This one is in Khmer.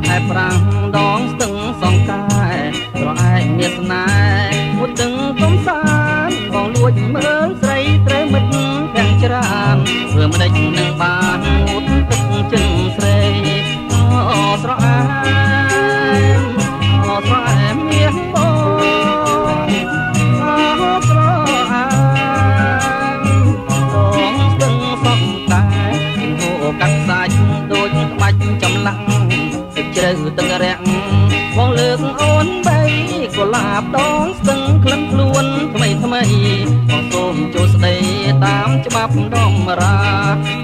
ខែប្រាំងដងស្ទឹងសងកែស្រអែមមានស្នេហ៍មុតទឹងកំសានបងលួចមើលស្រីត្រូវមិត្តទាំងច្រើនធ្វើមិនដេចនឹងបានមុតទឹកជឹងស្រីអូស្រអែមអូស្រអែមមានបងអូស្រអែមដងស្ទឹងសងកែហូកាត់សាច់ដូចក្បាច់ចម្លាក់ទឹកជ្រៅទឹករាក់បងលើកអូនបីកុលាបដងស្ទឹងក្លិនខ្លួនថ្មីថ្មីបងសូមចូលស្ដីតាមច្បាប់ដំរា